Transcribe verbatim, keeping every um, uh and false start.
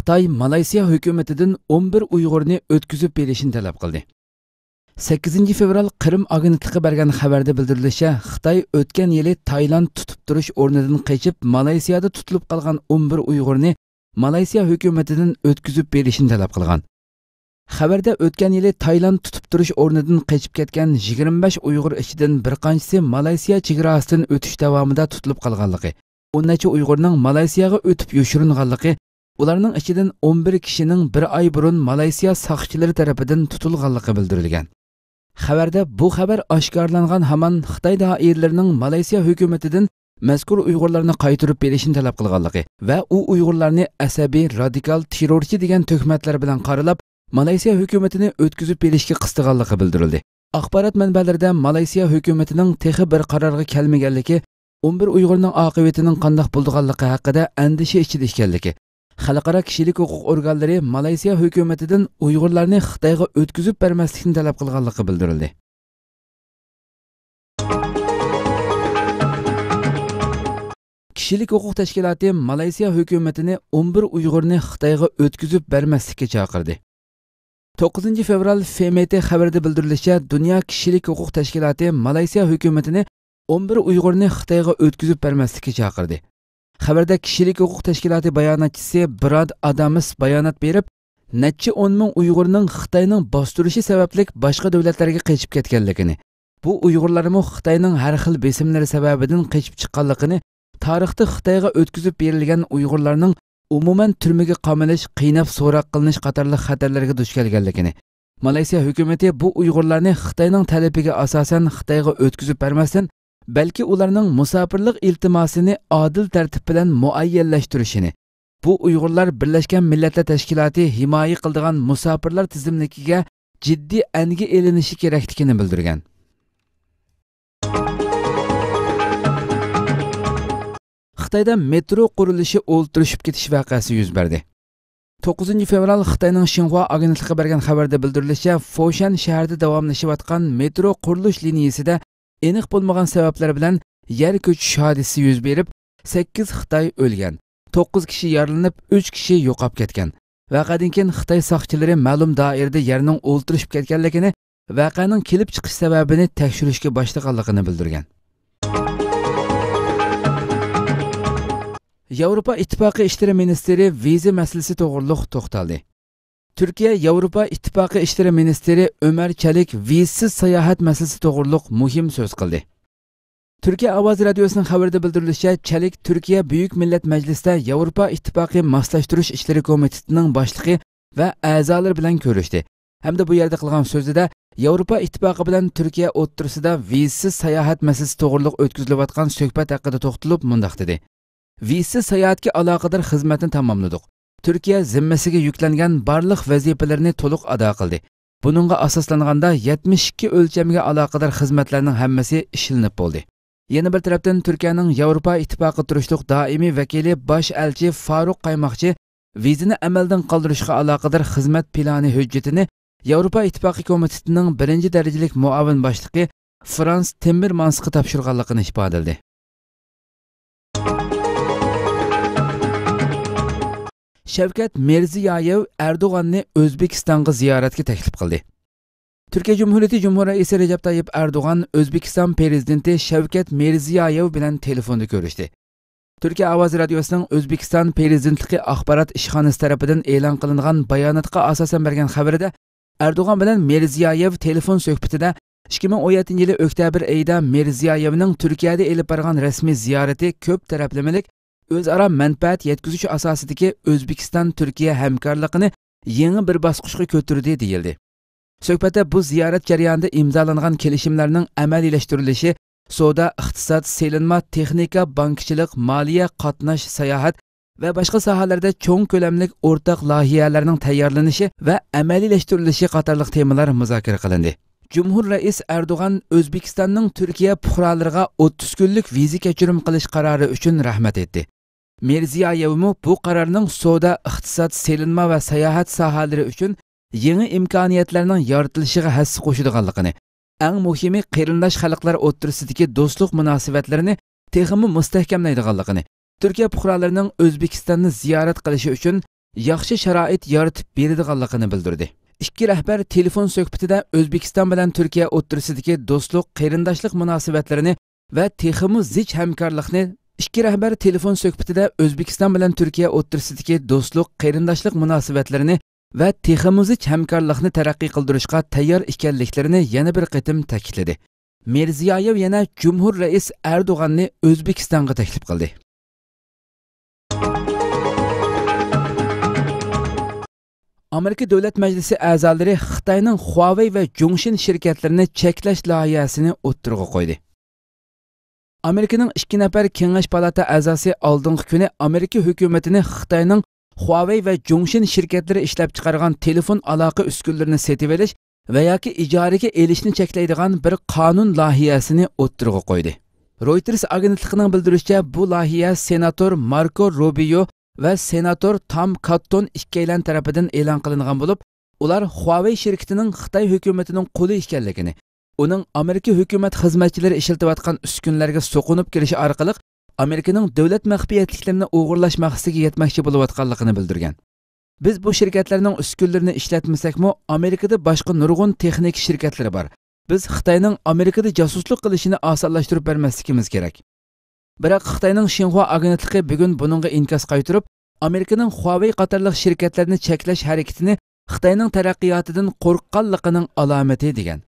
خىتاي مالايسىيا ھۆكۈمىتىدىن ئون بىر ئۇيغۇرنى ئۆتكۈزۈپ بېرىشنى تەلەپ قىلدى. سەككىزىنچى فېۋرال قىرىم ئاگېنتلىقى بەرگەن خەۋەردە بىلدۈرۈلۈشىچە، خىتاي ئۆتكەن يىلى تايلاند تۇتۇپ تۇرۇش ئورنىدىن قېچىپ، مالايسىيادا تۇتۇلۇپ قالغان ئون بىر ئۇيغۇرنى مالايسىيا ھۆكۈمىتىدىن ئۆتكۈزۈپ بېرىشنى تەلەپ قىلغان. خەۋەردە ئۆتكەن يىلى تايلاند تۇتۇپ تۇرۇش ئورنىدىن قېچىپ كەتكەن يىگىرمە بەش ئۇيغۇر ئىچىدىن بىر قانچىسى مالايسىيا چېگراسىدىن ئۆتۈش داۋامىدا تۇتۇلۇپ قالغانلىقى، ئون نەچچە ئۇيغۇرنىڭ مالايسىياغا ئۆتۈپ يوشۇرۇنغانلىقى، ئۇلارنىڭ ئىچىدىن ئون بىر كىشىنىڭ بىر ئاي بۇرۇن مالايسىيا ساقچىلىرى تەرىپىدىن تۇتۇلغانلىقى بىلدۈرۈلگەن. خەۋەردە بۇ خەۋەر ئاشكارىلانغان ھامان خىتاي دائىرىلىرىنىڭ مالايسىيا ھۆكۈمىتىدىن مەزكۇر ئۇيغۇرلارنى قايتۇرۇپ بېرىشنى تەلەپ قىلغانلىقى ۋە ئۇ ئۇيغۇرلارنى ئەسەبىي، رادىكال، تېررورچى دېگەن تۆھمەتلەر بىلەن قارىلاپ، مالايسىيا ھۆكۈمىتىنى ئۆتكۈزۈپ بېرىشكە قىستىغانلىقى بىلدۈرۈلدى. ئاخبارات مەنبەلىرىدە مالايسىيا ھۆكۈمىتىنىڭ تېخى بىر قارارغا كەلمىگەنلىكى، ئون بىر ئۇيغۇرنىڭ ئاقىۋىتىنىڭ قانداق بولىدىغانلىقى ھەققىدە ئەندىشە ئىچىدە ئىكەنلىكى، خەلقئارا كىشىلىك ھوقۇق ئورگانلىرى مالايسىيا ھۆكۈمىتىدىن ئۇيغۇرلارنى خىتايغا ئۆتكۈزۈپ بەرمەسلىكنى تەلەپ قىلغانلىقى بىلدۈرۈلدى. كىشىلىك ھوقۇق تەشكىلاتى مالايسىيا ھۆكۈمىتىنى ئون بىر ئۇيغۇرنى خىتايغا ئۆتكۈزۈپ بەرمەسلىككە چاقىردى. توققۇزىنچى فېۋرال ف م ت خەۋىرىدە بىلدۈرۈلۈشىچە، دۇنيا كىشىلىك ھوقۇق تەشكىلاتى مالايسىيا ھۆكۈمىتىنى ئون بىر ئۇيغۇرنى خىتايغا ئۆتكۈزۈپ بەرمەسلىككە چاقىردى. خەۋەردە كىشىلىك ھوقۇق تەشكىلاتى باياناتچىسى براد ئادامس بايانات بېرىپ، نەچچە ئون مىڭ ئۇيغۇرنىڭ خىتاينىڭ باستۇرۇشى سەۋەبلىك باشقا دۆلەتلەرگە قېچىپ كەتكەنلىكىنى، بۇ ئۇيغۇرلارمۇ خىتاينىڭ ھەر خىل بېسىملىرى سەۋەبىدىن قېچىپ چىققانلىقىنى، تارىختا خىتايغا ئۆتكۈزۈپ بېرىلگەن ئۇيغۇرلارنىڭ ئومۇمەن تۈرمىگە قامىلىش، قىيناپ سوراق قىلىنىش قاتارلىق خەتەرلەرگە دۇچ كەلگەنلىكىنى، مالايسىيا ھۆكۈمىتى بۇ ئۇيغۇرلارنى خىتاينىڭ تەلىپىگە ئاساسەن خىتايغا ئۆتكۈزۈپ بەرمەستىن، بەلكى ئۇلارنىڭ مۇساپىرلىق ئىلتىماسىنى ئادىل تەرتىپ بىلەن مۇئەييەنلەشتۈرۈشىنى، بۇ ئۇيغۇرلار بىرلەشكەن مىللەتلەر تەشكىلاتى ھىمايە قىلىدىغان مۇساپىرلار تىزىملىكىگە جىددىي ئەنگە ئېلىنىشى كېرەكلىكىنى بىلدۈرگەن. خىتايدا مېترو قۇرۇلۇشى ئولتۇرۇشۇپ كېتىش ۋەقەسى يۈز بەردى. توققۇزىنچى فېۋرال خىتاينىڭ شىنخۇا ئاگېنتلىقى بەرگەن خەۋەردە بىلدۈرۈلۈشىچە، فوشەن شەھىرىدە داۋاملىشىۋاتقان مېترو قۇرۇلۇش لىنىيىسىدە ئېنىق بولمىغان سەۋەبلەر بىلەن يەر كۆچۈش ھادىسىسى يۈز بېرىپ، سەككىز خىتاي ئۆلگەن، توققۇز كىشى يارىلىنىپ، ئۈچ كىشى يوقاپ كەتكەن. ۋەقەدىن كېيىن خىتاي ساقچىلىرى مەلۇم دائىرىدە يەرنىڭ ئولتۇرۇشۇپ كەتكەنلىكىنى، ۋەقەنىڭ كېلىپ چىقىش سەۋەبىنى تەكشۈرۈشكە باشلىغانلىقىنى بىلدۈرگەن. ياۋروپا ئىتتىپاقى ئىشلىرى مىنىستىرى ۋىزا مەسىلىسى توغرۇلۇق توختالدى. تۈركىيە ياۋروپا ئىتتىپاقى ئىشلىرى مىنىستىرى ئۆمەر چەلىك ۋىزىسىز ساياھەت مەسىلىسى توغرۇلۇق مۇھىم سۆز قىلدى. تۈركىيە ئاۋازى رادىيوسىنىڭ خەۋىرىدە بىلدۈرۈلۈشىچە، چەلىك تۈركىيە بۈيۈك مىللەت مەجلىسىدە ياۋروپا ئىتتىپاقى ماسلاشتۇرۇش ئىشلىرى كومىتېتىنىڭ باشلىقى ۋە ئەزالىرى بىلەن كۆرۈشتى ھەمدە بۇ يەردە قىلغان سۆزىدە، ياۋروپا ئىتتىپاقى بىلەن تۈركىيە ئوتتۇرىسىدا ۋىزىسىز ساياھەت مەسىلىسى توغرۇلۇق ئۆتكۈزۈلۈۋاتقان سۆھبەت ھەققىدە توختىلىپ مۇنداق دېدى: ۋىزىسىز ساياھەتكە ئالاقىدار خىزمەتنى تاماملىدۇق. تۈركىيە زىممىسىگە يۈكلەنگەن بارلىق ۋەزىپىلىرىنى تولۇق ئادا قىلدى. بۇنىڭغا ئاساسلانغاندا، يەتمىش ئىككى ئۆلچەمگە ئالاقىدار خىزمەتلەرنىڭ ھەممىسى ئىشلىنىپ بولدى. يەنە بىر تەرەپتىن، تۈركىيەنىڭ ياۋروپا ئىتتىپاقى تۇرۇشلۇق دائىمىي ۋەكىلى باش ئەلچى فاروق قايماقچى ۋىزىنى ئەمەلدىن قالدۇرۇشقا ئالاقىدار خىزمەت پىلانى ھۆججىتىنى ياۋروپا ئىتتىپاقى كومىتېتىنىڭ بىرىنچى دەرىجىلىك مۇئاۋىن باشلىقى فرانس تىممېرمانسقا تاپشۇرغانلىقىنى ئىپادىلىدى. شەۋكەت مىرزىيايېۋ ئەردوغاننى ئۆزبېكىستانغا زىيارەتكە تەكلىپ قىلدى. تۈركىيە جۇمھۇرىيىتى جۇمھۇر رەئىسى رەجەپ تايىپ ئەردوغان ئۆزبېكىستان پىرېزىدېنتى شەۋكەت مىرزىيايېۋ بىلەن تېلېفوندا كۆرۈشتى. تۈركىيە ئاۋازى رادىيوسىنىڭ ئۆزبېكىستان پىرېزىدېنتلىقى ئاخبارات ئىشخانىسى تەرىپىدىن ئېلان قىلىنغان باياناتقا ئاساسەن بەرگەن خەۋىرىدە، ئەردوغان بىلەن مىرزىيايېۋ تېلېفون سۆھبىتىدە ئىككى مىڭ ئون يەتتىنچى يىلى ئۆكتەبىر ئېيىدا مىرزىيايېۋنىڭ تۈركىيەدە ئېلىپ بارغان رەسمىي زىيارىتى كۆپ تەرەپلىمىلىك، ئۆزئارا مەنپەئەت يەتكۈزۈش ئاساسىدىكى ئۆزبېكىستان-تۈركىيە ھەمكارلىقىنى يېڭى بىر باسقۇچقا كۆتۈردى، دېيىلدى. سۆھبەتتە بۇ زىيارەت جەريانىدا ئىمزالانغان كېلىشىملەرنىڭ ئەمەلىيلەشتۈرۈلۈشى، سودا، ئىقتىساد، سېلىنما، تېخنىكا، بانكىچىلىق، مالىيە، قاتناش، ساياھەت ۋە باشقا ساھەلەردە چوڭ كۆلەملىك ئورتاق لايىھەلەرنىڭ تەييارلىنىشى ۋە ئەمەلىيلەشتۈرۈلۈشى قاتارلىق تېمىلار مۇزاكىرە قىلىندى. جۇمھۇر رەئىس ئەردوغان ئۆزبېكىستاننىڭ تۈركىيە پۇقرالىرىغا ئوتتۇز كۈنلۈك ۋىزا كەچۈرۈم قىلىش قارارى ئۈچۈن رەھمەت ئېيتتى. مىرزىيايېۋمۇ بۇ قارارنىڭ سودا، ئىقتىساد، سېلىنما ۋە ساياھەت ساھەلىرى ئۈچۈن يېڭى ئىمكانىيەتلەرنىڭ يارىتىلىشىغا ھەسسە قوشىدىغانلىقىنى، ئەڭ مۇھىمى قېرىنداش خەلقلەر ئوتتۇرىسىدىكى دوستلۇق مۇناسىۋەتلىرىنى تېخىمۇ مۇستەھكەملەيدىغانلىقىنى، تۈركىيە پۇقرالىرىنىڭ ئۆزبېكىستاننى زىيارەت قىلىشى ئۈچۈن ياخشى شارائىت يارىتىپ بېرىدىغانلىقىنى بىلدۈردى. ئىككى رەھبەر تېلېفون سۆھبىتىدە ئۆزبېكىستان بىلەن تۈركىيە ئوتتۇرىسىدىكى دوستلۇق، قېرىنداشلىق مۇناسىۋەتلىرىنى ۋە تېخىمۇ زىچ ھەمكارلىقنى، ئىككى رەھبەر تېلېفون سۆھبىتىدە ئۆزبېكىستان بىلەن تۈركىيە ئوتتۇرىسىدىكى دوستلۇق، قېرىنداشلىق مۇناسىۋەتلىرىنى ۋە تېخىمۇ زىچ ھەمكارلىقنى تەرەققىي قىلدۇرۇشقا تەييار ئىكەنلىكلىرىنى يەنە بىر قېتىم تەكىتلىدى. مىرزىيايېۋ يەنە جۇمھۇر رەئىس ئەردوغاننى ئۆزبېكىستانغا تەكلىپ قىلدى. ئامېرىكا دۆلەت مەجلىسى ئەزالىرى خىتاينىڭ خۇاۋېي ۋە جۇڭشىن شىركەتلىرىنى چەكلەش لايىھەسىنى ئوتتۇرىغا قويدى. ئامېرىكىنىڭ ئىككى نەپەر كېڭەش پالاتا ئەزاسى ئالدىنقى كۈنى ئامېرىكا ھۆكۈمىتىنى خىتاينىڭ خۇاۋېي ۋە جۇڭشىن شىركەتلىرى ئىشلەپچىقارغان تېلېفون ئالاقە ئۈسكۈنىلىرىنى سېتىۋېلىش ۋە ياكى ئىجارىگە ئېلىشنى چەكلەيدىغان بىر قانۇن لايىھەسىنى ئوتتۇرىغا قويدى. رويتېرس ئاگېنتلىقىنىڭ بىلدۈرۈشىچە، بۇ لايىھە سېناتور ماركو روبىيو ۋە سېناتور تام كاتتون ئىككىيلەن تەرىپىدىن ئېلان قىلىنغان بولۇپ، ئۇلار خۇاۋېي شىركىتىنىڭ خىتاي ھۆكۈمىتىنىڭ قۇلى ئىكەنلىكىنى، ئۇنىڭ ئامېرىكا ھۆكۈمەت خىزمەتچىلىرى ئىشلىتىۋاتقان ئۈسكۈنىلەرگە سوقۇنۇپ كىرىش ئارقىلىق ئامېرىكىنىڭ دۆلەت مەخپىيەتلىكلىرىنى ئوغرىلاش مەقسىتىگە يەتمەكچى بولۇۋاتقانلىقىنى بىلدۈرگەن. بىز بۇ شىركەتلەرنىڭ ئۈسكۈنىلىرىنى ئىشلەتمىسەكمۇ، ئامېرىكىدا باشقا نۇرغۇن تېخنىكا شىركەتلىرى بار. بىز خىتاينىڭ ئامېرىكىدا جاسۇسلۇق قىلىشىنى ئاسانلاشتۇرۇپ بەرمەسلىكىمىز كېرەك. بىراق خىتاينىڭ شىنخۇا ئاگېنتلىقى بۈگۈن بۇنىڭغا ئىنكاس قايتۇرۇپ، ئامېرىكىنىڭ خۇاۋېي قاتارلىق شىركەتلەرنى چەكلەش ھەرىكىتىنى خىتاينىڭ تەرەققىياتىدىن قورققانلىقىنىڭ ئالامىتى دېگەن.